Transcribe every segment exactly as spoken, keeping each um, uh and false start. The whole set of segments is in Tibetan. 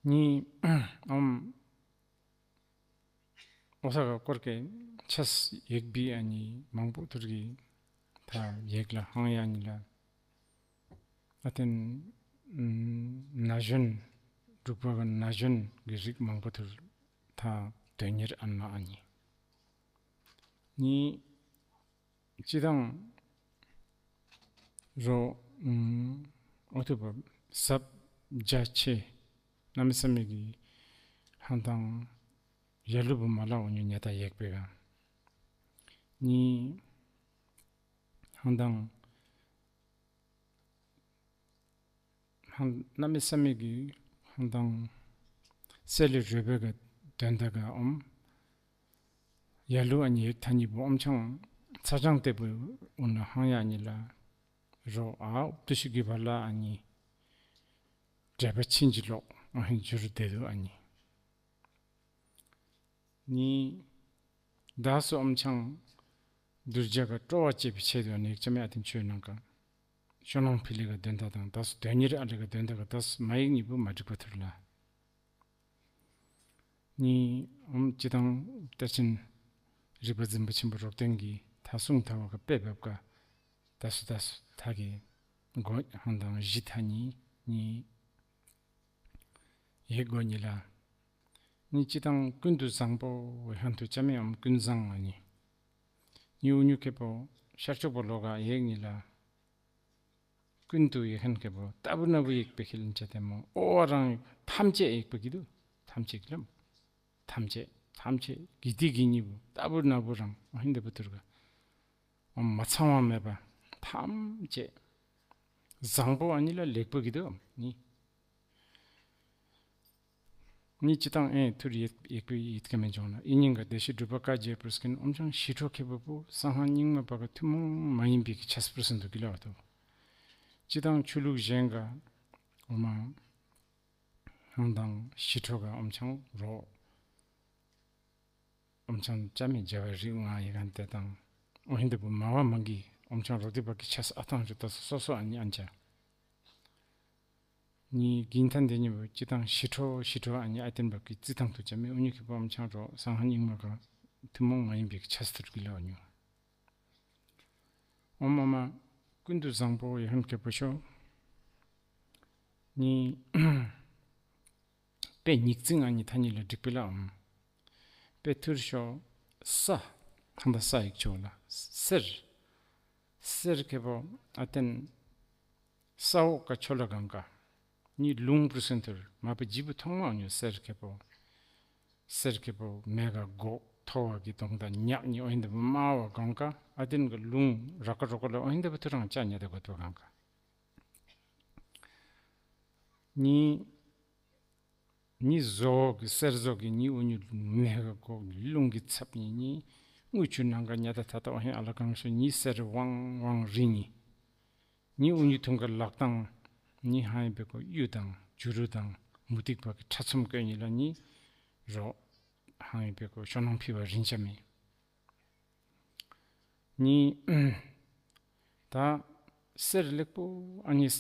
ནི་ཨམ་ཨོ་ས་ག་སྐོར་གི་ཆས་ཡེག་པི་ཨ་ནི་མང་པོ་ཐུར་གི་ད་ཡེག་ལ་ཧང་ཡ་ནི་ལ་ཨ་ཏན་ན་གཞོན་འབྲུག་པ་གི་ན་གཞོན་གི་རིགས་མང་པོ་ཐུར་ད་དོན་གཉེར་ཨན་མ་ཨ་ནི་ནི། སྤྱི་དང་རོ། ཨོ་ཐུ་བ་ཟབ་རྒྱ་ཆེ་གནམ་མེད་ས་མེད་ཀྱི་ཧང་དང་ཡ་ལུ་བུ་མ་ལ་འོ་ཉུ་ཉ་ད་ཡེག་པེ་ག་ནི་ཧང་དང་ཧང་གནམ་མེད་ས་མེད་ཀྱི་ཧང་དང་སེ་ལི་རོལ་པེ་ག་དོན་ད་ག་ཨོམ། ཡ་ལུ་ཨ་ནི་ཡེག་ཐ་ནི་བུ་ཨོམ་ཆང་ཚ་ཅང་ཏེ་བུ་ཨུ་ན་ཧང་ཡ་ཨ་ནི་ལ་རོ་ཨ་ཏུ་ཤི་གི་བ་ལ་ཨ་ནི་འབྲེལ་པ་ཆིན་ཅི་ལོག་ཨ་ཧིན་ཇུ་རུ་ཏེ་དུ་ཨ་ནི་ནི་ད་སུ་ཨོམ་ཆང་དུར་ཇ་ག་སྤྲོ་བ་བཅས་པའི་ཆེད་དུ་ཨ་ནི་ཡེག་ཅ་མེ་ཨ་ཏིན་ཆོས་ནང་ག་ཤོ་ནང་ཕི་ལི་ག་དོན་ད་དང་ད་སུ་དོན་གཉེར་ཨ་ལི་ག་དོན་ད་ག་ད་སུ་མ་ཡེག་ནི་བུ་མ་འགྲིག་པ་ཐུར་ལ། ནི་ཨོམ་སྤྱི་དང་གཏེར་ཆེན་རིག་པ་འཛིན་པ་ཆེན་པོ་རོག་སྟེང་གི་ད་གསུང་ཐ་བ་ག་དཔེ་བབ་ག་ད་སུ་ད་སུ་ཐ་གི་གོ་ཧང་དང་བཞི་ཐ་ནི་ནི་ཡེག་གོ་ནི་ལ། ནི་སྤྱི་དང་ཀུན་ཏུ་བཟང་པོ་ཧང་དུ་ཅ་མེ་ཨོམ་ཀུན་བཟང་ཨ་ནི་ནི་ཨུ་ཉུ་ཁེ་པོ་ཤར་ཕྱོགས་པོ་ལོ་ག་ཡེག་ནི་ལ། ཀུན་ཏུ་ཡེག་ཁན་ཁེ་པོ་ལྟ་བུ་ན་བུ་ཡེག་པེ་ཁེ་ལན་ཅ་ཏེ་མོ་ཨོ་བ་རང་ཐམས་ཅད་ཡེག་པ་གི་དུ་ཐམས་ཅད་ལམ་ཐམས་ཅད་ཐམས་ཅད་གི་ཏི་གི་ནི་བུ་ལྟ་བུ་ན་བུ་རང་ཨོ་ཧིན་དེ་བུ་ཐུར་ག་ཨོ་མ་ཚང་བ་མེད་པ་ཐམས་ཅད་བཟང་པོ་ཨ་ནི་ལ་ལེགས་པོ་གི་དུ་ནི། ནི་སྤྱི་དང་ཨེ་ཐུར་ཡེག་ཡེག་པི་ཡིད་ཀ་མེ་འཇོང་ན་ཨི་ཉིན་ག་བདེ་གཤེགས་འབྲུག་པ་བཀའ་རྒྱས་པུར་སྐིན་ཨོམ་ཆང་ཞི་ཁྲོ་ཁེ་པོ་བུ་གསང་སྔགས་རྙིང་མ་པ་ག་ཐུན་མོང་མ་ཡིན་པའི་གི་ཆས་པུར་སིན་དུ་གི་ལ་བ་དུ། སྤྱི་དང་ཆོས་ལུགས་གཞན་ག་ཨོ་མ་ཧང་དང་ཞི་ཁྲོ་ག་ཨོམ་ཆང་རོ། ཨོམ་ཆང་ཅ་མེ་རྒྱ་བ་རིག་ང་ཡི་གན་ཏེ་དང་ཨོ་ཧིན་དེ་བུ་མ་བ་མ་གི་ཨོམ་ཆང་རོ་དེ་བ་གི་ཆས་ཨ་ཐང་རི་ད་སོ་སོ་ཨ་ནི་ཨན་ཅ། ནི་གིན་ཐན་དེ་ཉིད་བུ་སྤྱི་དང་ཞི་ཁྲོ་ཞི་ཁྲོ་ཨ་ནི་ཨ་ཏེན་བ་གི་རྩི་ཐང་དུ་ཅ་མེ་ཨོ་ཉུ་ཁེ་པོ་ཨོམ་ཆང་རོ་གསང་སྔགས་རྙིང་མ་ག་ཐུན་མོང་མ་ཡིན་པའི་ཆས་ཐུར་གི་ལ་ཨོ་ཉུ། ཨོམ་ཨ་མ་ཀུན་ཏུ་བཟང་པོ་ཡོད་ཧམ་ཁེ་པོ་ཤོ། ནི་པེ་ཉིག་ཙིང་ཨ་ནི་ཐ་ཉི་ལ་འགྲིག་པི་ལ་ཨོམ། པེ་ཐུར་ཤོ་ས་ཧང་ད་ས་ཡིག་ཆོ་ལ་སེར། སེར་ཁེ་པོ་ཨ་ཏེན་ས་འོག་ག་ཆོ་ལ་གང་ག་ནི་ལུང་པུར་སེན་ཐུར་མ་པ་ཇི་བུ་ཐོང་མ་ཨོ་ཉུ་སེར་ཁེ་པོ། སེར་ཁེ་པོ་མེ་ག་གོ་ཐོ་བ་གི་དོང་ད་ཉག་ཉི་ཨོ་ཧིན་དེ་བུ་མ་བ་གང་ག་ཨ་ཏེན་ག་ལུང་ར་ཀ་རོ་ཀ་ལ་ཨོ་ཧིན་དེ་བུ་ཐུ་རང་ཅ་ཉ་དེ་གོ་ཐོ་གང་ག་ནི་ནི་ཟོ་གི་སེར་ཟོ་གི་ནི་ཨོ་ཉུ་མེ་ག་གོ་ལུང་གི་ཚབ་ནི་ནི་དངུལ་ཆུ་ནང་ག་ཉ་ད་ཐ་ད་ཨོ་ཧིན་ཨ་ལ་གང་ཤོ་ནི་སེར་ཝང་ཝང་རི་ནི། ནི་ཨུ་ཉུ་ཐུང་ག་ལག་དང་། ནི་ཧང་ཡིན་པའི་གོ་གཡུ་དང་བྱུ་རུ་དང་མུ་ཏིག་པ་གི་ཁྲ་ཚོམ་བཀོད་ཉི་ལ་ནི་རོ། ཧང་ཡིན་པའི་གོ་ཤོ་ནང་ཕི་བ་རིན་ཆ་མེད། ནི་ད་སེར་ལེགས་པོ་ཨ་ནི་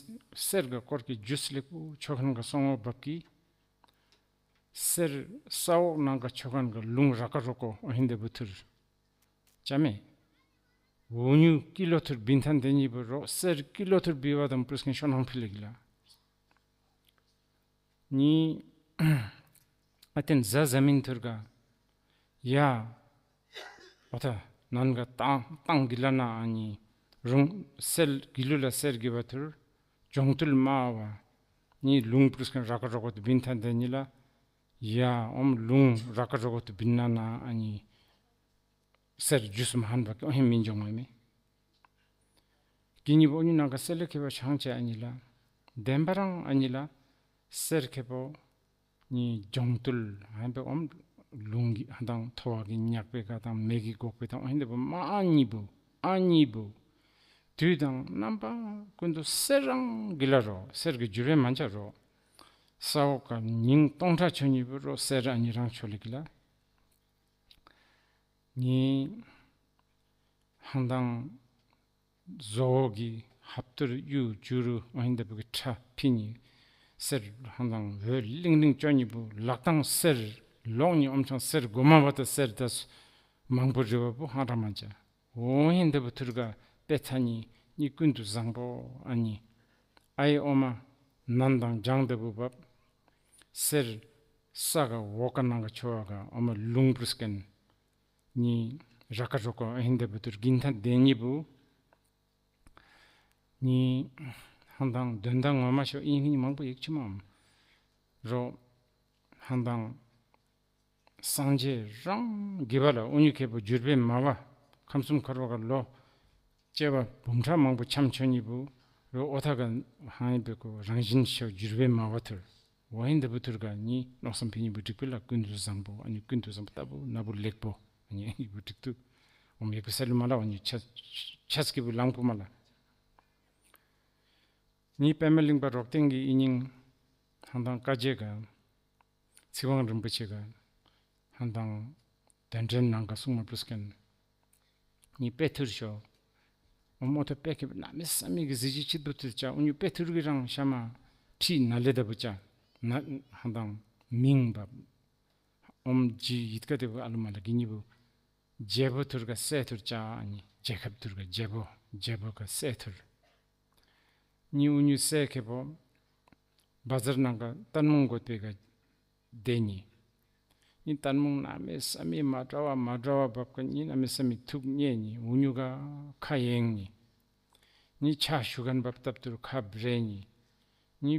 སེར་ག་སྐོར་གི་ཇུས་ལེགས་པོ་ཆོ་ཁན་ག་སོང་བ་བབ་ཀི། སེར་ས་འོག་ནང་ག་ཆོ་ཁན་ག་ལུང་ར་ཀ་རོ་ཀོ་ཨ་ཧིན་དེ་བུ་ཐུར། ཅ་མེ། འུ་ཉུ་ཀི་ལོ་ཐུར་བིན་ཐན་དེ་ཉིད་བུ་རོ་སེར་ཀི་ལོ་ཐུར་བི་བ་དང་པུས་ཁན་ཤོ་ནང་ཕི་ལེ་གི་ལ། ནི་ཨ་ཏེན་ཟ་ཟ་མིན་ཐུར་ག་ཡ། ཨོ་ཐ་ནན་ག་ཏང་ཏང་གི་ལ་ན་ཨ་ནི་རུང་སེལ་གི་ལུ་ལ་སེར་གི་བ་ཐུར་ཇོང་ཏུལ་མ་བ་ནི་ལུང་པུས་ཁན་ར་ཀ་རོ་ཀོ་ཏུ་བིན་ཐན་དེ་ཉིད་ལ་ཡ་ཨོམ་ལུང་ར་ཀ་རོ་ཀོ་ཏུ་བིན་ན་ན་ཨ་ནི། སེར་རྒྱུས་སུ་མ་ཧན་པ་ཀི་ཨོ་ཧེ་མིན་འཇོང་མ་མེ། ཀི་ཉི་བོ་ཉི་ནང་ག་སེར་ལེ་ཁེ་པོ་ཆང་ཆེ་ཨ་ཉི་ལ། བདེན་པ་རང་ཨ་ཉི་ལ། སེར་ཁེ་པོ། ཉི་འཇོང་ཏུལ་ཧན་པའི་ཨོམ། ལུང་གི་ཧ་དང་ཐོ་བ་གི་ཉག་པའི་ཀ་དང་མེ་གི་གོག་པའི་དང་ཨོ་ཧེ་འདི་བོ་མ་ཨ་ཉི་བོ། ཨ་ཉི་བོ། དུས་དང་རྣམ་པ་ཀུན་ཏུ་སེར་རང་གི་ལ་རོ། སེར་གི་འགྱུར་བའི་མ་འཇའ་རོ། ས་འོག་ག་ཉིང་སྟོང་ཕྲག་ཆོ་ཉི་བོ་རོ། སེར་ཨ་ཉི་རང་ཆོ་ལེ་གི་ལ། ནི་ཧང་དང་བཟོ་བོ་གི་ཧབ་ཏུར་གཡུ་བྱུ་རུ་ཨོ་ཧིན་དེ་བུ་གི་ཁྲ་ཕི་ཉི་ གསེར་ཧང་དང་འོད་ལིང་ལིང་ཅོ་ཉི་བུ་ལག་དང་གསེར་ལོག་ཉི་ཨོམ་ཆང་གསེར་གོ་མ་བ་ད་གསེར་ད་མང་པོ་རི་བ་བུ་ཧང་ར་མ་ཅ། འོ་ཧེ་འདི་བུ་ཐུར་ག་པེ་ཐ་ཉི་ཉི་ཀུན་ཏུ་བཟང་པོ་ཨ་ཉི། ཨའི་ཨོ་མ་ནན་དང་ལྗང་འདི་བུ་བབ། གསེར་ས་ག་འོ་ཀ་ནང་ག་ཆོ་བ་ག་ཨོ་མ་ལུང་པུར་སྐན་ཉི་ར་ཀ་རོ་ཀ་ཨ་ཧེ་འདི་བུ་ཐུར་གིན་ཐ་དེ་ཉི་བུ། ནི་ཧང་དང་དོན་དག་ངོ་མ་ཤོ་ཨིན་ཧིན་མང་པོ་ཡིག་ཆུ་མམ་རོ། ཧང་དང་སངས་རྒྱས་རང་གི་བ་ལ་ཨུ་ཉུ་ཁེ་པོ་བསྒྱུར་པའི་མ་བ་ཁམས་གསུམ་འཁོར་བ་ག་ལོ་སྐྱེ་བ་འབུམ་ཕྲག་མང་པོ་འཁྱམ་ཆོ་ཉི་བུ་རོ། ཨོ་ཐ་ག་ཧང་ཡིན་པའི་གོ་རང་བཞིན་ཤོ་བསྒྱུར་པའི་མ་བ་ཐུར། འོ་ཧིན་འདི་བུ་ཐུར་ག་ཉི་མནོ་བསམ་ཕི་ཉི་བུ་འགྲིག་པི་ལ་ཀུན་ཏུ་བཟང་པོ་ཨ་ཉི་ཀུན་ཏུ་བཟང་པོ་ལྟ་བུ་ན་བུ་ལེགས་པོ་ཨ་ཉི་ཉི་བུ་འགྲིག་ཏུ། འོ་མེ་ཀུ་སལ་མ་ལ་འོ་ཉི་ཆ་ཆ་སྐྱི་བུ་ལང་པུ་མ་ལ། ཉི་པད་མ་གླིང་པ་རོག་སྟེང་གི་ཨི་ཉིང་ཧང་དང་ཀ་རྗེ་ག་ཚིག་དབང་རིན་པོ་ཆེ་ག་ཧང་དང་དོན་དྲན་ནང་ག་གསུང་མ་པུ་སྐན་ཉི་དཔེ་ཐུར་ཤོ། ཨོ་མོ་ཐོ་པེ་ཁེ་ན་མེ་ས་མེ་གི་གཟི་བརྗིད་ཆེད་དུ་ཐུར་ཅག་ཨུ་ཉུ་དཔེ་ཐུར་གི་རང་ཤ་མ་ཁྲི་ན་ལེ་ད་བུ་ཅག་ན་ཧང་དང་མིང་བབ། ཨོམ་ཇི་ཡིད་ཀ་དེ་བུ་ཨ་ལུ་མ་ལ་གི་ཉི་བུ། རྒྱལ་པོ་ཐུར་ག་སྲས་ཐུར་ཅག་ཨ་ཉི་རྒྱལ་ཁབ་ཐུར་ག་རྒྱལ་པོ་རྒྱལ་པོ་ག་སྲས་ཐུར། ཉི་ཨུ་ཉུ་སྲས་ཁེ་པོ། བ་ཛར་ནང་ག་ཏན་མོང་གོ་པེ་ག་དེ་ཉི། ཉི་ཏན་མོང་ན་མེ་ས་མེ་མ་དྲ་བ་མ་དྲ་བ་བབ་ཀ་ཉི་ན་མེ་ས་མེ་ཐུག་ཉེ་ཉི་ཨུ་ཉུ་ག་ཁ་ཡེང་ཉི། ཉི་ཆ་ཤུ་གན་བབ་སྟབས་ཐུར་ཁ་བྲེ་ཉི། ཉི་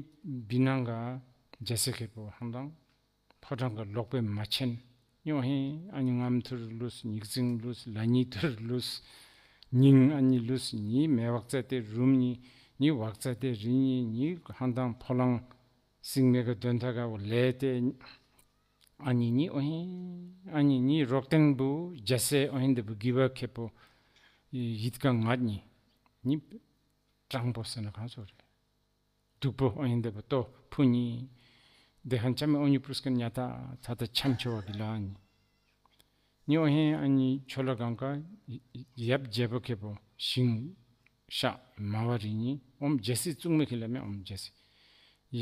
བི་ནང་ག་རྒྱ་སེ་ཁེ་པོ་ཧང་དང་ཕོ་བྲང་ག་ལོག་པའི་མ་ཆེན། ཉོ་ཧེ་ཨ་ཉི་ངམ་ཐུར་ལུས་ཉིག་ཛིང་ལུས་ལ་ཉི་ཐུར་ལུས། ཉིང་ཨ་ཉི་ལུས་ཉི་མེ་བག་ཙ་ཏེ་རུམ་ཉི། ཉི་བག་ཙ་ཏེ་རི་ཉི་ཉི་ཧང་དང་ཕོ་ལང་། སིང་མེ་ག་དོན་ཐ་ག་བོ་ལེ་ཏེ། ཨ་ཉི་ཉི་ཨོ་ཧེ། ཨ་ཉི་ཉི་རོག་སྟེང་བུ་རྒྱ་སེ་ཨོ་ཧེ་འདི་བུ་གི་བ་ཁེ་པོ། ཡིད་ཀ་ངད་ཉི། ཉི་སྤྲང་པོ་ཟེར་ན་གང་སོ་རེད། སྡུག་པོ་ཨོ་ཧེ་འདི་བུ་ཏོ་ཕུ་ཉི། དེ་ཧན་ཆ་མེ་ཨོ་ཉི་པུ་སྐན་ཉ་ཐ་ཐ་ཐ་ཆམ་ཆོ་བ་གི་ལ་ཉི། ཉི་ཨོ་ཧེ་ཨ་ཉི་ཆོ་ལ་གང་ག་ཡབ་རྒྱལ་པོ་ཁེ་པོ་ཤིང་ཤ་མ་བ་རི་ཉི་ཨོམ་རྒྱལ་སྲིད་བཙུགས་མེ་ཁེ་ལ་མེ་ཨོམ་རྒྱལ་སྲིད།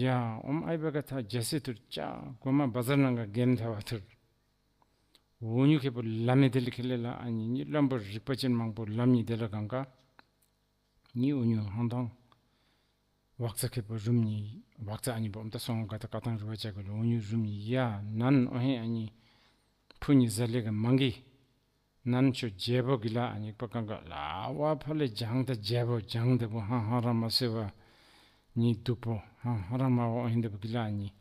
ཡ་ཨོམ་ཨའི་བ་ག་ཐ་རྒྱལ་སྲིད་ཐུར་ཅག་གོ་མ་བ་ཛར་ནང་ག་གེམ་ཐ་བ་ཐུར། འུ་ཉུ་ཁེ་པོ་ལ་མེ་དེ་ལ་ཁེ་ལེ་ལ་ཨ་ཉི་ཉི་བློན་པོ་རིག་པ་ཅན་མང་པོ་ལམ་ཉི་དེ་ལ་གང་ག་ཉི་འུ་ཉུ་ཧང་དང་། བག་ཙ་ཁེ་པོ་རུམ་ཉི། བག་ཙ་ཨ་ཉི་བོམ་ད་སོང་ག་ད་ཀ་ཏང་རུ་བ་ཅག་གི་ལོ་འུ་ཉུ་རུམ་ཉི་ཡ་ནན་ཨོ་ཧེ་ཨ་ཉི། ཕུ་ཉི་ཟ་ལེ་ག་མང་གི། ནན་ཆོ་རྒྱལ་པོ་གི་ལ་ཨ་ཉི་པ་གང་ག་ལ་བ་ཕ་ལེ་ཇང་ད་རྒྱལ་པོ་ཇང་ད་བུ་ཧང་ཧང་ར་མ་སེ་བ། ཉི་སྡུག་པོ་ཧང་ཧང་ར་མ་བ་ཨོ་ཧེ་འདི་བུ་གི་ལ་ཨ་ཉི།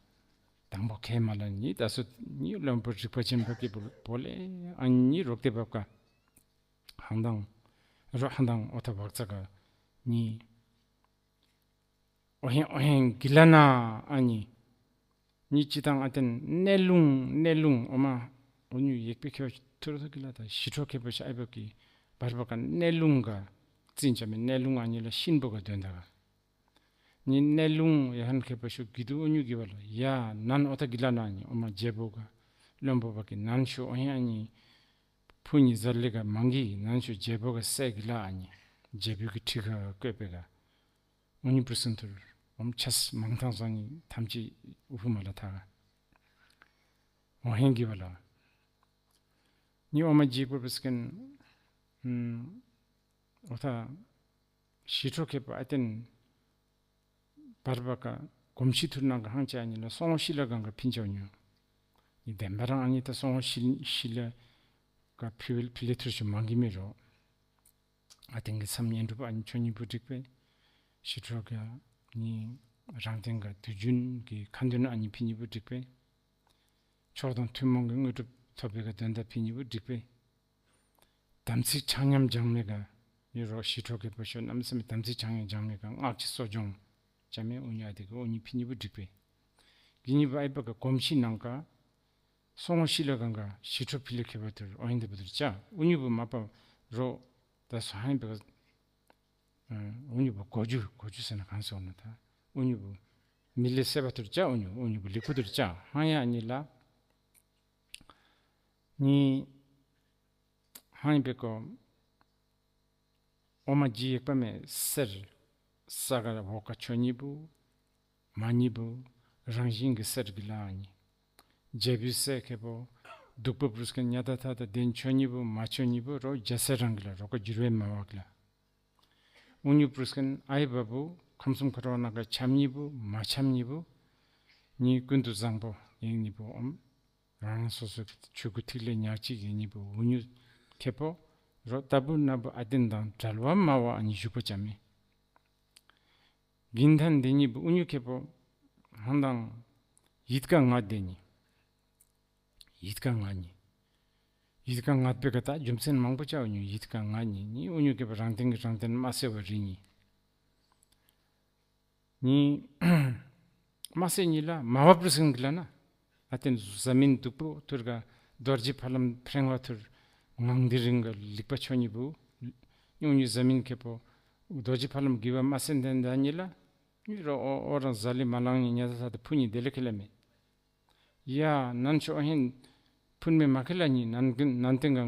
དང་པོ་ཁེ་མ་ལ་ཉི་ད་སུ་ཉི་བློན་པོ་རིག་པ་ཅན་བབ་ཀི་བུ་ལེ་ཨ་ཉི་རོག་ཏེ་བབ་ཀ་ཧང་དང་། རོ་ཧང་དང་ཨོ་ཐ་བག་ཙ་ག་ཉི། ཨོ་ཧེང་ཨོ་ཧེང་གི་ལ་ན་ཨ་ཉི། ཉི་ཅི་དང་ཨ་ཏན་གནས་ལུང་གནས་ལུང་ཨོ་མ། ཨོ་ཉུ་ཡེག་པེ་ཁེ་བ་ཐུར་ཐུ་གི་ལ་ད་ཞི་ཁྲོ་ཁེ་པོ་ཤ་ཨེ་བབ་ཀི་བར་བ་ག་གནས་ལུང་ག་རྩིན་ཅ་མེ་གནས་ལུང་ཨ་ཉི་ལ་གཤིན་པོ་ག་དོན་ད་ག་ཉི་གནས་ལུང་ཡ་ཧན་ཁེ་པོ་ཤོ་གི་དུ་ཨོ་ཉུ་གི་བ་ལ་ཡ་ནན་ཨོ་ཐ་གི་ལ་ན་ཉི་ཨོ་མ་རྒྱལ་པོ་ག་བློན་པོ་བ་གི་ནན་ཤོ་ཨོ་ཧེང་ཨ་ཉི། ཕུ་ཉི་ཟར་ལི་ག་མང་གི་ནན་ཤོ་རྒྱལ་པོ་ག་སྲས་གི་ལ་ཨ་ཉི། རྒྱལ་པོ་གི་ཁྲི་ཁ་བཀོད་པེ་ག་ཨོ་ཉི་པུ་སུན་ཐུར་ཨོམ་ཆས་མང་ཐང་སོ་ཉི་ཐམས་ཅད་ཨུ་ཕུ་མ་ལ་ཐ་ག་ཨོ་ཧེང་གི་བ་ལ་ཉི་ཨོ་མ་རྒྱལ་པོ་བི་སྐན་ཨོ་ཐ། ཞི་ཁྲོ་ཁེ་པོ་ཨ་ཏན་བར་བ་ཀ་གོམས་གཤིས་ཐུར་ནང་ག་ཧང་ཅ་ཨ་ཉི་ལ་སོང་ཤི་ལ་གང་ག་ཕིན་ཅ་ཉོ། ཉི་བདེན་པ་རང་ཨ་ཉི་ད་སོང་ཤི་ཤི་ལ་ག་ཕི་ཝེལ་ཕི་ལེ་ཐུར་ཤུ་མང་གི་མེ་རོ། ཨ་ཏན་གི་མཚམས་ཉན་གྲུབ་ཨ་ཉི་ཆོ་ཉི་བུ་འགྲིག་པེ། ཞི་ཁྲོ་ག་ཉི་རང་ཏན་ག་དུས་རྒྱུན་གི་ཁ་འདོན་ཨ་ཉི་ཕི་ཉི་བུ་འགྲིག་པེ། ཕྱོགས་དང་ཐུན་མོང་གི་དངོས་གྲུབ་ཐོབ་པའི་ག་དོན་དག་ཕི་ཉི་བུ་འགྲིག་པེ། དམ་ཚིག་ཆ་མཉམ་སྦྱང་མེད་ག་ཡོད་རོགས་ཞི་ཁྲོ་གི་བུ་ཤོ་རྣམ་སེམས་དམ་ཚིག་ཆ་མཉམ་སྦྱང་མེད་ག་སྔགས་ཀྱི་གསོ་སྦྱོང་བྱ་མེད་འུ་ཉ་དེ་གི་འུ་ཉི་ཕི་ཉི་བུ་འགྲིག་པེ། གི་ཉི་བུ་ཨའི་པ་ག་གོམས་གཤིས་ནང་ག་སོང་ཤི་ལ་གང་ག་ཞི་ཁྲོ་ཕི་ལ་ཁེ་བ་དུར་འོ་ཡིན་དེ་བུ་དུར་ཅ་འུ་ཉི་བུ་མ་པ་རོ། ད་སོ་ཧན་པ་ག་འུ་ཉི་བུ་གོ་རྒྱུ་གོ་རྒྱུ་ཟེར་ན་གང་སོང་ན་ད་འུ་ཉི་བུ་མི་ལི་སེ་བ་དུར་ཅ་འུ་ཉི་འུ་ཉི་བུ་ལི་ཁུ་དུར་ཅ་ཧང་ཡ་ཉི་ལ་ཉི། ཧང་ཡིན་པའི་གོ། ཨོ་མ་ཇི་ཡེག་པ་མེ་སེར། ས་ག་བོ་ཀ་ཆོ་ཉི་བུ། མ་ཉི་བུ་རང་བཞིན་གྱི་གསེར་གྱི་ལ་ཨ་ནི། རྒྱལ་པོའི་སྲས་ཁེ་པོ་སྡུག་པོ་པུ་རུས་ཀན་ཉ་ད་ཐ་ད་དེན་ཆོ་ཉི་བུ་མ་ཆོ་ཉི་བུ་རོ་རྒྱ་སེ་རང་གི་ལ་རོ་ཀ་འགྱུར་བའི་མ་བག་ལ། ཨུ་ཉུ་པུ་རུས་ཀན་ཨའི་བ་བུ་ཁམས་གསུམ་ཁ་རོ་ན་ག་ཆམ་ཉི་བུ་མ་ཆམ་ཉི་བུ། ཉི་ཀུན་ཏུ་བཟང་པོ་ཡིན་ཉི་བུ་ཨོམ། རང་རང་སོ་སོའི་ཆོས་སྐུ་ཐིག་ལེ་ཉག་གཅིག་ཡིན་ཉི་བུ་ཨུ་ཉུ་ཁེ་པོ་རོ་ལྟ་བུ་ན་བུ་ཨ་དེན་དང་བྲལ་བ་མ་བ་ཨ་ཉི་བཞུགས་པ་ཅ་མེ། གིན་ཐན་འདི་གཉིས་པོ་ཨུ་ཉུ་ཁེ་པོ་ཧང་དང་ཡིད་ཀ་ང་དེ་ཉི། ཡིད་ཀ་ང་ཉི། ཡིད་ཀ་ང་པེ་ཀ་ད་རྒྱུ་མཚན་མང་པོ་ཅའོ་ཉུ་ཡིད་ཀ་ང་ཉི་ཉི་ཨུ་ཉུ་ཁེ་པོ་རང་སྟེང་གི་རང་སྟེང་མ་སེ་བ་རི་ཉི། ཉི། མ་སེ་ཉི་ལ་མ་བ་པྲི་སིང་གི་ལ་ན། ཨ་དེན་ཟ་མིན་དུག་པོ་ཐུར་ག་རྡོ་རྗེ་ཕ་ལམ་ཕྲེང་བ་ཐུར་ངང་དི་རིང་ག་ལིག་པ་ཆོ་ཉི་བུ། ཉུང་ཉུ་ཟ་མིན་ཁེ་པོ་རྡོ་རྗེ་ཕ་ལམ་གི་བ་མ་སེ་འདན་ད་ཉི་ལ། ཉི་རོ་ཨོ་ཨོ་རང་ཟ་ལི་མ་ལང་ཉི་ཉ་ད་ས་ད་ཕུ་ཉི་དེ་ལེ་ཁེ་ལ་མེ། ཡ་ནན་ཆོ་ཨ་ཧེན་ཕུན་མེ་མ་ཁེ་ལ་ཉི་ནན་གིན་ནན་ཏེང་ག་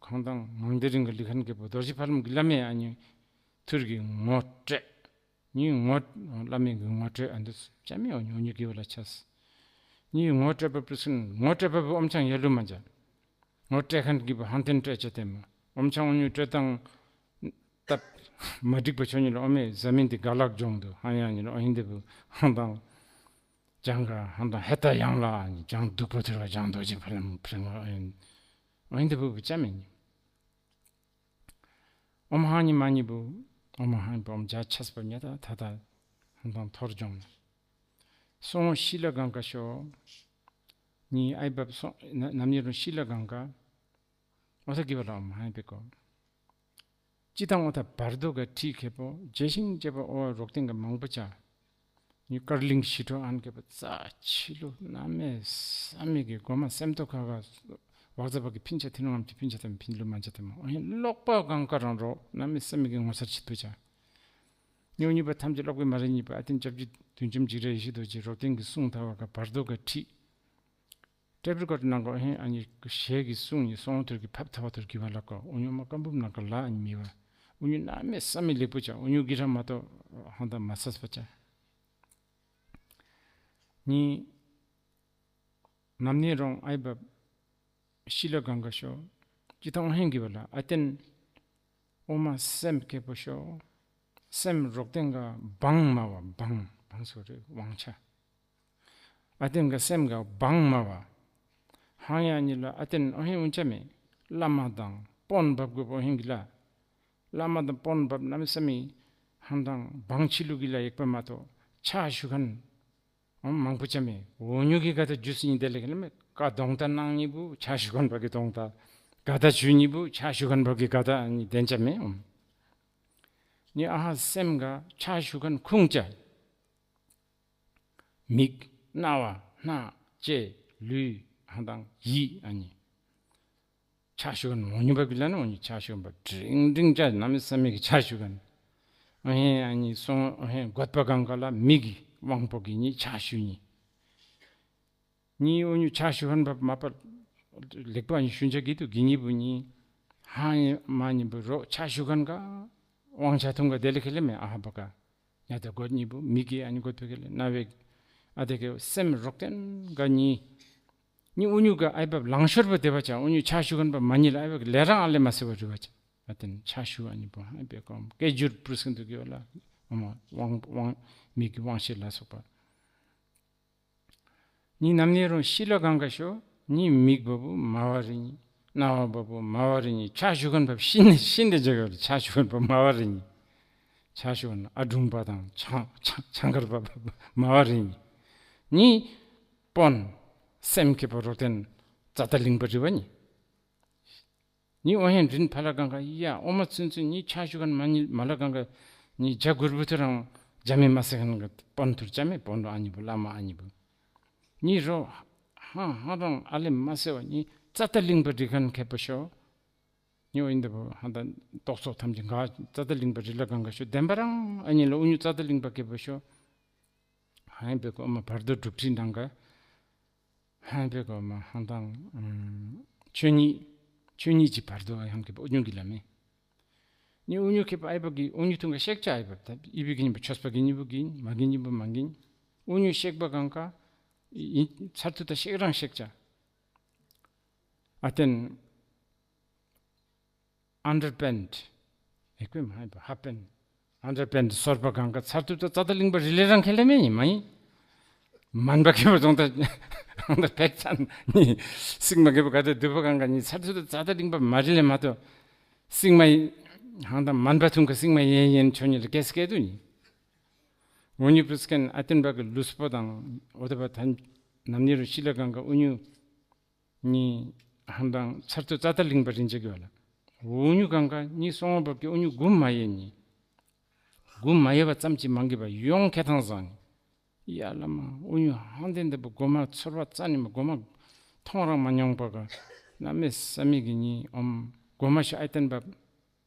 ཁང་དང་ངང་དི་རིང་ག་ལིག་ཁན་ཁེ་པོ་རྡོ་རྗེ་ཕ་ལམ་གི་ལ་མེ་ཨ་ཉི་ཐུར་གི་ངོ་སྤྲད། ཉི་ངོ་བླ་མེད་གི་ངོ་སྤྲད་ཨ་འདི་ཅ་མེ་ཨོ་ཉོ་ཉི་གི་བ་ལ་ཆས། ཉི་ངོ་སྤྲད་པ་པྲི་སིན་ངོ་སྤྲད་པ་བུ་ཨོམ་ཆང་ཡ་ལུ་མ་ཇ། ངོ་སྤྲད་ཁན་གི་བུ་ཧང་ཏེན་སྤྲད་ཅ་ཏེ་མ་ཨོམ་ཆང་ཨོ་ཉོ་སྤྲད་དང་སྟབས་མ་འགྲིག་པ་ཆོ་ཉི་ལ་ཨོ་མེ་ཟ་མིན་དི་ག་ལག་ཇོང་དུ་ཧང་ཡ་ཉི་ལ་ཨོ་ཧིན་དི་བུ་ཧང་དང་ཇང་ག་ཧང་དང་ཧེ་ཏ་ཡང་ལ་ཨ་ཉི་ཇང་སྡུག་པོ་ཐུར་བ་ཇང་རྡོ་རྗེ་ཕ་ལམ་ཕྲེང་བ་ཨོ་ཧིན་ཨོ་ཧིན་དི་བུ་བུ་ཅ་མེ་ཉི། ཨོམ་ཧ་ཉི་མ་ཉི་བུ། ཨོམ་ཧ་ཉི་བུ་ཨོམ་ཇ་ཆས་པ་ཉ་ད་ཐ་ད་ཧང་དང་ཐོར་ཇོང་ན། སོང་ཤི་ལ་གང་ག་ཤོ། ཉི་ཨའི་བབ་སོང་ན་ནམ་ཉི་རུང་ཤི་ལ་གང་ག་ཨོ་ཐ་གི་བ་ལ་ཨོམ་ཧ་ཉི་བེ་ཀོ། ཅི་དང་ཨོ་ཐ་བར་དོ་ག་ཁྲི་ཁེ་པོ་རྗེ་ཤིང་ཅེ་པ་ཨོ་རོག་ཏེང་ག་མང་པོ་ཆ། ཉི་ཀར་ལིང་ཞི་ཁྲོ་ཨན་གེ་པ་རྩ་ཆི་ལུ་གནམ་མེད་ས་མེད་ཀྱི་གོ་མ་སེམས་ཏོ་ཁ་ཁ་བག་ཙ་བག་གི་ཕིན་ཆ་ཐི་ནོ་ངམ་གྱི་ཕིན་ཆ་ཐི་ཕིན་ལུ་མ་ཆ་ཐི་མ་ཨོ་ཧེ་ལོག་པ་གང་ཀ་རང་རོ་གནམ་མེད་ས་མེད་ཀྱི་ངོ་མཚར་ཆི་ཐུ་ཆ། ཉོ་ཉི་པ་ཐམས་ཅད་ལོག་པའི་མ་རེ་ཉི་པ་ཨ་ཏིན་སྐྱབས་རྗེ་དུས་འཇོམས་འཇིགས་རེ་ཡེ་ཤེས་རྡོ་རྗེ་རོག་ཏིང་གི་གསུང་ཐ་བ་ཀ་བར་དོ་ཀ་ཁྲིད། ཏྲེ་པྲི་ཀོ་ཏི་ནང་གོ་ཧེ་ཨ་ནི་ཞེ་གི་གསུང་ཡི་སོང་ཐུར་གི་ཕབ་ཐ་བ་ཐུར་གི་བ་ལ་ཀོ་ཨུ་ཉུ་མ་ཀམ་བུམ་ནང་ག་ལ་ཨ་ནི་མི་བ་ཨུ་ཉུ་གནམ་མེད་ས་མེད་ལེགས་པོ་ཆ་ཨུ་ཉུ་གི་ར་མ་ཏོ་ཧང་ད་མ་སས་པ་ཆ། ཉི། ནམ་ནི་རོང་ཨའི་བབ། ཤི་ལ་གང་ག་ཤོ། ཅི་ཐང་ཧེང་གི་བ་ལ་ཨ་ཏེན། ཨོ་མ་སེམས་སྐྱེ་པོ་ཤོ། སེམས་རོག་ཏེན་ག་བང་མ་བ་བང་བང་སོ་རེ་དབང་ཆ། ཨ་ཏེན་ག་སེམས་ག་བང་མ་བ། ཧང་ཡ་ཉི་ལ་ཨ་ཏེན་ཨོ་ཧེང་ཨུན་ཅ་མེ། བླ་མ་དང་པོན་བབ་གོ་པོ་ཧེང་གི་ལ། བླ་མ་དང་པོན་བབ་ནམ་སེ་མི། ཧང་དང་བང་ཆི་ལུ་གི་ལ་ཡེག་པ་མ་ཏོ་ཆ་ཞུ་ཁན། ཨོམ་མང་པོ་ཅ་མེ། འོ་ཉུ་གི་ག་ད་ཇུས་ཉི་དེ་ལེ་ག་ལེ་མེ་ཀ་གདོང་ད་ནང་ཉི་བུ་ཆ་ཞུ་ཁན་བ་གི་གདོང་ད། ག་ད་ཆུ་ཉི་བུ་ཆ་ཞུ་ཁན་བ་གི་ག་ད་ཉི་དེན་ཅ་མེ་ཨོམ། ཉི་ཨ་ཧ་སེམས་ག་ཆ་ཞུ་ཁན་ཁུང་ཅ། མིག་རྣ་བ་སྣ་ལྕེ་ལུས་ཧང་དང་ཡིད་ཨ་ཉི། ཆ་ཞུ་གན་འོ་ཉུ་པ་གི་ལ་ན་འོ་ཉུ་ཆ་ཞུ་གན་པ་འབྲིང་འབྲིང་ཅག་ནམ་ས་མེད་ཀྱི་ཆ་ཞུ་གན། ཨ་ཧེ་ཨ་ནི་སོང་ཨ་ཧེ་གོད་པ་གང་ག་ལ་མི་གི་དབང་པོ་གི་ཉི་ཆ་ཞུ་ཉི། ཉི་འོ་ཉུ་ཆ་ཞུ་གན་པ་མ་པ་ལེགས་པ་ཉི་ཤུན་ཆ་གི་དུ་གི་ཉི་བུ་ཉི། ཧ་ཡེ་མ་ཉི་བུ་རོ་ཆ་ཞུ་གན་ག་དབང་ཆ་ཐུང་ག་དེ་ལེ་ཁེ་ལེ་མེ་ཨ་ཧ་པ་ག་ཉ་ད་གོད་ཉི་བུ་མི་གི་ཨ་ཉི་གོད་པ་གི་ལེ་ན་བེ་ཨ་དེ་གི་སེམས་རོག་ཏེན་ག་ཉི། ཉི་འུ་ཉུ་ག་ཨའི་བབ་ལང་ཤོར་བ་དེ་བ་ཅང་འུ་ཉུ་ཆ་ཞུ་གན་བ་མ་ཉི་ལ་ཨའི་བབ་ལས་རང་ཨ་ལེ་མ་སེ་བ་རི་བ་ཅང་ཨ་ཏེན་ཆ་ཞུ་ཨ་ཉི་བོ་ཨའི་བེ་ཀོམ་སྐད་སྒྱུར་པུར་སིན་དུ་གི་བ་ལ་ཨ་མ་དབང་དབང་མི་གི་དབང་ཤེས་ལ་སོགས་པ། ཉི་ནམ་ནེ་རུང་ཤི་ལ་གང་ག་ཤོ་ཉི་མིག་བ་བུ་མ་བ་རི་ཉི་རྣ་བ་བ་བུ་མ་བ་རི་ཉི་ཆ་ཞུ་གན་བ་ཤི་ནེ་ཤི་ནེ་ཇ་ག་ཆ་ཞུ་གན་བ་མ་བ་རི་ཉི་ཆ་ཞུ་གན་ཨ་དྲུང་པ་དང་ཆང་ཆང་ཆང་གར་བ་བ་མ་བ་རི་ཉི་ཉི། པོན། སེམས་ཁེ་པོ་རོ་ཏེན། ཙ་ཏ་ལིང་པ་རི་བ་ཉི། ཉི་འོ་ཧེན་རིན་ཕ་ལ་གང་ག་ཡ་འོ་མ་ཚུན་ཚུན་ཉི་ཆ་ཞུ་གན་མ་ཉི་མ་ལ་གང་ག་ཉི་ཇ་གུར་བུ་ཐུ་རང་ཇ་མེ་མ་སེ་གན་ག་པོན་ཐུར་ཇ་མེ་པོན་རོ་ཨ་ཉི་བུ་བླ་མ་ཨ་ཉི་བུ། ཉི་རོ་ཧང་ཧང་རང་ཨ་ལེ་མ་སེ་བ་ཉི་ཙ་ཏ་ལིང་པ་རི་གན་ཁེ་པོ་ཤོ། ཉི་འོ་ཨིན་ད་བུ་ཧང་ད་ཏོག་ཙོག་ཐམས་ཅད་ག་ཙ་ཏ་ལིང་པ་རི་ལ་གང་ག་ཤོ་བདེན་པ་རང་ཨ་ཉི་ལ་འུ་ཉུ་ཙ་ཏ་ལིང་པ་ཁེ་པོ་ཤོ། ཧན་པེ་གོ་མ་བར་དོ་སྒྲུབ་ཁྲིད་ནང་ག་ཧན་པེ་གོ་མ་ཧང་དང་ཆོས་ཉིད་ཆོས་ཉིད་ཀྱི་བར་དོ་ཧན་གི་འུ་ཉུ་གི་ལ་མེ། ཉི་འུ་ཉུ་ཁེ་པ་ཨའི་བ་གི་འུ་ཉུ་ཐུང་ག་ཤེག་ཅ་ཨའི་བ་ད་ཨི་བི་གི་ཉི་བུ་ཆོས་པ་གི་ཉི་བུ་གི་མ་གི་ཉི་བུ་མ་གི། དབུ་སྨྱུག་གཤེགས་པ་གང་ག་ཡིན་ཚར་དུས་ད་གཤེགས་རང་གཤེགས་བྱ། ཨ་ཏན་ཨན་ཌར་པེན་ཊི་ཨེ་ཀོས་མ་ཧེ་པ་ཧ་པེན་ཨན་ཌར་པེན་ཊི་སོར་པ་གང་ག་ཚར་དུས་ད་རྩ་ད་གླིང་པ་རི་ལས་རང་ཁེ་ལས་མེད་ཡིན་མ་ཡིན། མན་པ་ཁེ་པ་རྫོང་ད་རང་ད་ཕེ་ཚན་ནི་སིང་མ་ཁེ་པ་ག་ད་དུ་པ་གང་ག་ནི་ཚར་དུས་ད་རྩ་ད་གླིང་པ་མ་རི་ལས་མ་ཏོ་སིང་མ་ཡིན་ཧང་ད་མན་པ་ཐུང་ག་སིང་མ་ཡན་ཡན་ཆོ་ཉི་ལ་ཀེ་སི་ཀེ་དུ་ནི། འོ་ཉི་པུ་སི་ཀན་ཨ་ཏན་པ་གི་ལུས་པོ་དང་འོ་ད་པ་ཐན་ནམ་ནི་རུ་ཤི་ལ་གང་ག་དབུ་སྨྱུག་ནི་ཧང་དང་ཚར་དུ་རྩ་ད་གླིང་པ་རིན་ཆེ་གི་བ་ལ། དབུ་སྨྱུག་གང་ག་ནི་སོང་བ་གི་དབུ་སྨྱུག་འགུམ་མ་ཡེ་ནི། འགུམ་མ་ཡེ་བ་ཙམ་གྱིས་མང་གི་བ་ཡོང་ཁེ་ཐང་བཟང་ནི། ཡ་བླ་མ་དབུ་སྨྱུག་ཧང་ཏན་ཏན་པ་མགོ་མ་ཚོར་བ་རྩ་ནི་མ་མགོ་མ་མཐོང་རང་མ་མྱོང་པ་ག་གནམ་མེད་ས་མེད་གི་ནི་ཨོམ་མགོ་མ་ཤ་ཨ་ཏན་པ་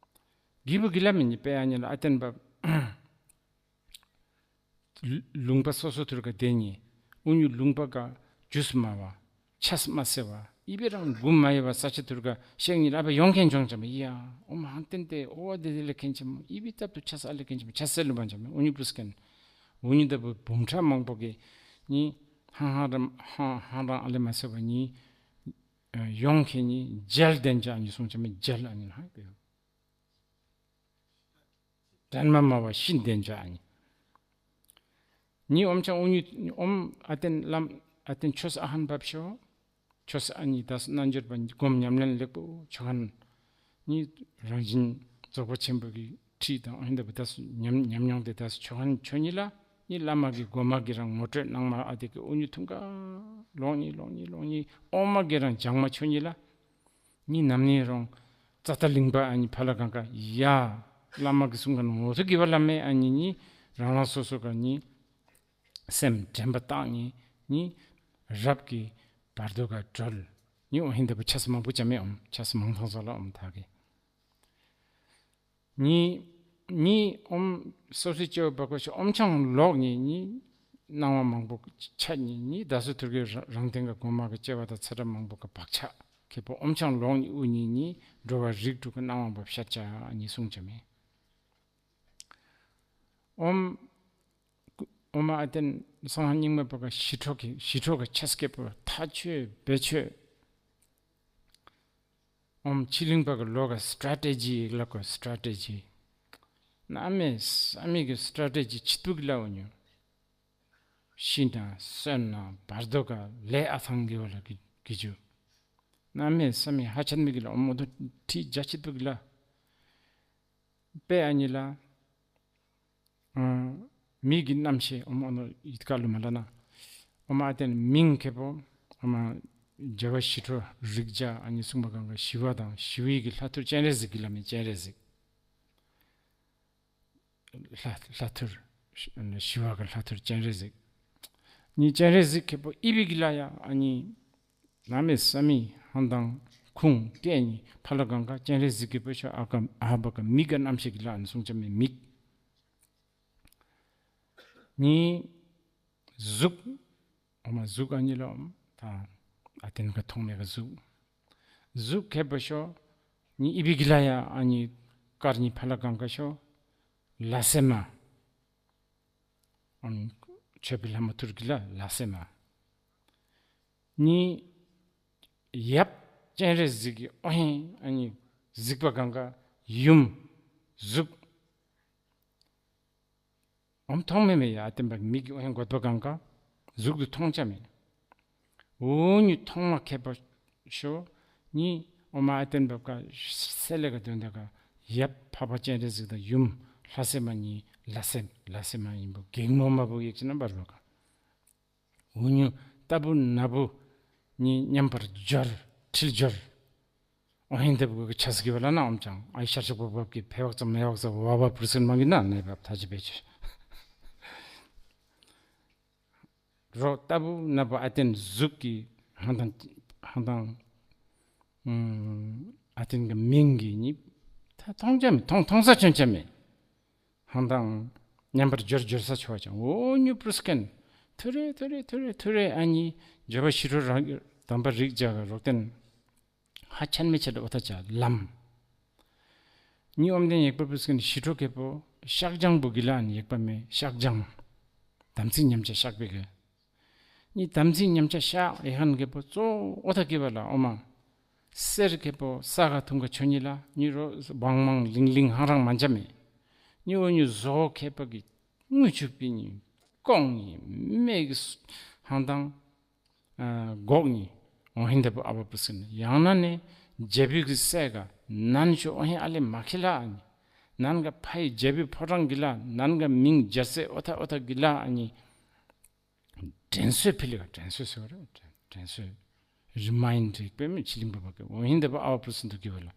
གི་བུ་གི་ལ་མི་ནི་པེ་ཨ་ནི་ལ་ཨ་ཏན་པ། ལུང་པ་སོ་སོ་ཐུར་ཀ་དེ་ཉིད་དབུ་སྨྱུག་ལུང་པ་ཀ་ཇུས་མ་བ་ཆས་མ་སེ་བ་ཨི་བེ་རང་འགུམ་མ་ཡེ་བ་ས་ཆ་ཐུར་ཀ་ཤེག་ཉིད་ཨ་བ་ཡོང་མཁན་བྱུང་ཅམ་ཡ་ཨོ་མ་ཧང་ཏན་ཏེ་ཨོ་བ་དེ་དེ་ལ་མཁན་ཅམ་ཨི་བེ་སྟབས་དུ་ཆས་ཨ་ལ་མཁན་ཅམ་ཆས་སེ་ལུ་བ་ཅམ་དབུ་སྨྱུག་པུས་མཁན་དབུ་སྨྱུག་ལྟ་བུ་འབུམ་ཕྲག་མང་པོ་གི་ནི་ཧང་ཧང་རམ་ཧང་ཧང་རང་ཨ་ལེ་མ་སེ་བ་ནི་ཡོང་མཁན་ནི་མཇལ་ལྡན་ཅ་ཨ་ནི་སོང་ཅམ་མཇལ་ཨ་ནི་ཧ་ཡོད། དྲན་མ་སྨྲ་བ་ཤིན་ཏུ་ལྡན་ཅ་ཨ་ནི། ཉི་ཨོམ་ཆང་དབུ་སྨྱུག་ཨོམ་ཨ་ཏན་བླམ་ཨ་ཏན་ཆོས་ཨ་ཧན་བབས་ཤོག་ཆོས་ཨ་ནི་དཱས་རྣལ་འབྱོར་པ་སྒོམ་ཉམས་ལེན་ལེགས་པོ་ཆོ་ཧན། ཉི་རང་བཞིན་རྫོགས་པ་ཆེན་པོ་གི་ཁྲིད་དང་ཨ་ཧན་དཱ་བུ་དཱས་ཉམས་ཉམས་མྱོང་དེ་དཱས་ཆོ་ཧན་ཆོ་ཉི་ལ་ཉི་བླ་མ་གི་སྒོ་མ་གི་རང་ངོ་སྤྲོད་གནང་མ་ཨ་དེ་གི་དབུ་སྨྱུག་ཐུང་ཀ་ལོང་ཉི་ལོང་ཉི་ལོང་ཉི་ཨོ་མ་གི་རང་སྦྱང་མ་ཆོ་ཉི་ལ། ཉི་ནམ་ནི་རོང་རྩ་ལྟ་གླིང་པ་ཨ་ནི་ཕ་ལ་གང་ག་ཡ། བླ་མ་གི་གསུང་ག་ནོ་ཐུ་གི་བ་བླ་མེ་ཨ་ནི་ཉི་རང་རང་སོ་སོ་ག་ཉི་སེམས་དྲན་པ་བཏང་ཉི་ཉི་རབ་ཀྱི་བར་དོ་ག་གྲོལ། ཉི་འོ་ཧིན་ད་བུ་ཆས་མང་པོ་ཅ་མེ་ཨོམ་ཆས་མང་ཐང་ས་ལ་ཨོམ་ཐ་གི། ཉི་ཉི་ཨོམ་སོ་སོའི་སྐྱེ་བ་བག་པ་ཞིག་ཨོམ་ཆང་ལོག་ཉི་ཉི་སྣང་བ་མང་པོ་ཆ་ཉི་ཉི་ད་སོ་ཐུར་གི་རང་རང་སྟེང་ག་གོ་མ་གི་སྐྱེ་བ་དང་ཚ་གྲབས་མང་པོ་གི་བག་ཆགས་ཁེ་པོ་ཨོམ་ཆང་ལོག་ཉི་དབུ་ཉི་ཉི་འགྲོ་བ་རིགས་དྲུག་གི་སྣང་བ་བབ་ཤ་ཆ་ཉི་གསུང་ཆ་མེ། ཨོམ་ཨོ་མ་ཨ་ཏན་སང་ཧ་རྙིང་མ་པ་ག་ཞི་ཁྲོ་གི་ཞི་ཁྲོ་གི་ཆས་སྐེ་པོ་ཐ་ཆོས་བེ་ཆོས། ཨོམ་ཕྱི་གླིང་པ་གི་ལོ་ག་སི་ཊ་རེ་ཊི་ཇི་ལ་གོ་སི་ཊ་རེ་ཊི་ཇི། གནམ་མེད་ས་མེད་གི་སི་ཊ་རེ་ཊི་ཇི་ཆི་ཏུ་གི་ལ་འོ་ཉོ། ཤི་ན་གསོན་ན་བར་དོ་ག་ལས་ཨ་ཐང་གི་བ་ལ་གི་གི་ཇུ། གནམ་མེད་ས་མེད་ཧ་ཆད་མི་གི་ལ་ཨོ་མོ་དོ་ཁྲི་རྒྱ་ཆི་ཏུ་གི་ལ། པེ་ཨ་ཉི་ལ། ཨ། མིག་གི་རྣམ་ཤེས་ཨོ་མོ་ཨ་ནོ་ཡིད་ཀ་ལུ་མ་ལ་ན། ཨོ་མ་ཨ་ཏན་མིང་ཁེ་པོ་ཨོ་མ་རྒྱལ་བ་ཞི་ཁྲོ་རིགས་བརྒྱ་ཨ་ནི་གསུངས་པ་གང་ག་ཞི་བ་དང་ཞི་བའི་གི་ལྷ་ཐུར་སྤྱན་རས་གཟིགས་གི་ལ་མེ་སྤྱན་རས་གཟིགས། ལྷ་ལྷ་ཐུར་ཞི་བ་གི་ལྷ་ཐུར་སྤྱན་རས་གཟིགས། ནི་སྤྱན་རས་གཟིགས་ཁེ་པོ་ཨི་བི་གི་ལ་ཡ་ཨ་ནི་གནམ་མེད་ས་མེད་ཧང་དང་ཁུང་ཏེ་ནི་ཕ་ལ་གང་ག་སྤྱན་རས་གཟིགས་ཀྱི་པོ་ཤ་ཨ་ཀ་ཨ་བ་ཀ་མིག་ག་རྣམ་ཤེས་ཀྱི་ལ་ཨ་ནི་གསུང་ཆ་མེད་མིག། ནི་གཟུགས། ཨོ་མ་གཟུགས་ཨ་ནི་ལ་ཨོམ་ད་ཨ་ཏན་ག་མཐོང་མེད་ག་གཟུགས། གཟུགས་ཁེ་པོ་ཤོ་ནི་ཨི་བི་གི་ལ་ཡ་ཨ་ནི་ཀར་ནི་ཕ་ལ་གང་ག་ཤོ་ལ་སེ་མ། ཨོམ་ཆོས་པའི་ལྷ་མོ་ཐུར་གི་ལ་ལ་སེ་མ། ནི་ཡབ་སྤྱན་རས་གཟིགས་ཀྱི་ཨོ་ཧེང་ཨ་ནི་གཟིགས་པ་གང་ག་ཡུམ་གཟུགས། ཨོམ་མཐོང་མེད་མེད་ཡ་ཨ་ཏན་པ་མིག་གི་ཨོ་ཧེང་གོད་པ་གང་ག་གཟུགས་དུ་མཐོང་ཆ་མེད། འོ་ཉུ་མཐོང་མ་ཁེ་པ་ཤོ་ནི་ཨོ་མ་ཨ་ཏན་པ་ཀ་སེ་ལེ་ག་དོན་ད་ག་ཡབ་འཕགས་པ་སྤྱན་རས་གཟིགས་དང་ཡུམ་ལྷ་སེ་མ་ནི་ལ་སེ་ལ་སེ་མ་ཡིན་པོ་གེགས་མོ་མ་བུ་ཡེག་ཅི་ན་བར་བ་ག་འུ་ཉུ་ལྟ་བུ་ན་བུ་ཉི་མཉམ་པར་སྦྱོར་འཁྲིལ་སྦྱོར། ཨོ་ཧིན་དེ་བུ་གི་ཆ་སི་གི་བ་ལ་ན་ཨོམ་ཅང་ཨའི་ཤར་ཤོག་བབ་བབ་ཀྱི་ཕེ་བག་ཙམ་མེ་བག་ཙམ་བ་བ་པུར་སེན་མང་གི་ན་ནེ་བབ་ཐ་ཅི་བེ་ཆི། རོ་ལྟ་བུ་ན་བུ་ཨ་ཏན་གཟུགས་ཀྱི་ཧང་དང་ཧང་དང་ཨ་ཏན་གི་མིང་གི་ཉི་ཐ་མཐོང་ཅ་མེ་མཐོང་མཐོང་ས་ཆོན་ཅ་མེ། ཧང་དང་མཉམ་པར་སྦྱོར་སྦྱོར་ས་ཆོ་བ་ཅང་འོ་ཉུ་པུར་སྐན་ཐུ་རེ་ཐུ་རེ་ཐུ་རེ་ཐུ་རེ་ཨ་ཉི་འབྱོར་བ་ཤི་རོ་རང་དམ་པ་རིགས་བརྒྱ་ག་རོག་ཏན་ཧ་ཆན་མེ་ཆད་འོ་ཐ་ཅ་ལམ། ཉི་ཨོམ་དེན་ཡེག་པ་པུར་སྐན་ཤི་རོ་ཁེ་པོ་ཤག་ཇང་བུ་གི་ལ་ཨ་ཉི་ཡེག་པ་མེ་ཤག་ཇང་། དམ་ཚིག་ཉམས་ཆག་བཤགས་པའི་གི། ནི་དམ་ཚིག་ཉམས་ཆག་བཤགས་ཡེ་ཧན་གེ་པོ་གཙོ་བོ་ཨོ་ཐ་གེ་བ་ལ་ཨོ་མ། སེར་གེ་པོ་ས་ག་ཐུང་ག་ཆོ་ཉི་ལ་ཉི་རོ་བང་མང་ལིང་ལིང་ཧང་རང་མ་འཇམ་མེ། ཉི་འོ་ཉི་བཟོ་ཁེ་པ་གི་དངུལ་ཆུ་པི་ཉི་ཀོང་ཉི་མེ་གི་ཧང་དང་། སྒོག་ཉི་འོ་ཧིན་དེ་པོ་ཨ་བ་པུ་སི་ནི་ཡང་ན་ནི་རྒྱལ་པོའི་གི་སྲས་ག་ནན་ཆོ་འོ་ཧིན་ཨ་ལེ་མ་ཁི་ལ་ཨ་ནི། ནན་ག་ཕ་ཡི་རྒྱལ་པོའི་ཕོ་བྲང་གི་ལ་ནན་ག་མིང་རྒྱལ་སྲས་ཨོ་ཐ་ཨོ་ཐ་གི་ལ་ཨ་ནི། དྲན་གསོས་ཕི་ལི་ག་དྲན་གསོས་ཟེར་བ་རེད། དྲན་གསོས། རི་མ་ཡིན་ཌི་རིག་པའི་མི་ཕྱི་གླིང་པ་བ་གི་འོ་ཧིན་དེ་པོ་ཨ་བ་པུ་སི་འདུག་གི་བ་ལ།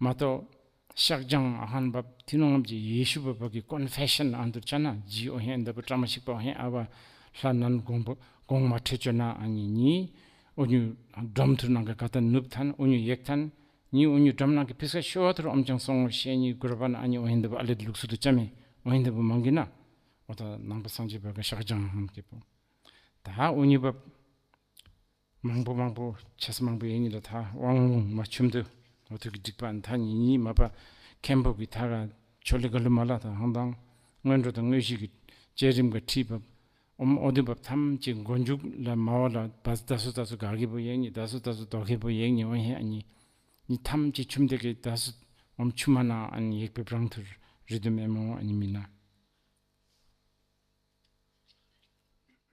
མ་གཏོགས། ཤག་ཅང་ཨ་ཧན་བབ་ཐི་ནོང་ངམ་གྱི་ཡེ་ཤུ་བབ་བ་གི་ཀོན་ཕེ་ཤན་ཨན་དུར་ཆ་ན་ཇི་འོ་ཧེ་འདབ་བུ་བཀྲ་མ་ཤིག་པ་འོ་ཧེ་ཨ་བ་ལྷ་ནན་དགོང་པོ་དགོང་མ་ཁྲེ་ཅོ་ན་ཨ་ནི་ཉི་འོ་ཉུ་སྒྲོམ་ཐུར་ནང་གི་ག་ཏན་ནུབ་ཐན་འོ་ཉུ་ཡེག་ཐན་ཉི་འོ་ཉུ་སྒྲོམ་ནང་གི་ཕི་སྐ་ཤོ་བ་ཐུར་ཨོམ་ཅང་སོང་ངོ་ཤེ་ཉི་གུར་བ་ན་ཨ་ནི་འོ་ཧེ་འདབ་བུ་ཨ་ལེ་ལུག་སུ་དུ་ཅ་མེ་འོ་ཧེ་འདབ་བུ་མང་གི་ན་འོ་ད་ནང་པ་སངས་རྒྱས་པ་གི་ཤག་ཅང་ཨ་ཧན་གི་པོ་ད་འོ་ཉུ་བབ། མང་པོ་མང་པོ་ཆེས་མང་པོ་ཡིན་ཉིད་ལ་ད་དབང་ལུང་མ་ཆུམ་དུ་འོ་ཐུག་གི་སྒྲིག་པ་ད་ཉིད་ཉིད་མ་པ་མཁན་པོ་གི་ད་ག་ཆོ་ལི་ག་ལུ་མ་ལ་ད་ཧང་དང་སྔོན་འགྲོ་དང་དངོས་གཞི་གི་བཅས་རིམ་ག་ཁྲིད་བབ་ཨོམ་ཨོ་དུ་བབ་ཐམས་ཅད་མགོ་མཇུག་ལ་མ་བ་ལ་བ་ད་སུ་ད་སུ་ག་གི་པོ་ཡེག་ཉིད་ད་སུ་ད་སུ་དོ་གི་པོ་ཡེག་ཉིད་འོ་ཧེ་ཨ་ཉི་ཉི་ཐམས་ཅད་ཆུམ་དེ་གི་ད་སུ་ཨོམ་ཆུ་མ་ན་ཨ་ཉི་ཡེག་པའི་བྲང་ཐུར་རི་དུ་མེ་མོ་ཨ་ཉི་མི་ན།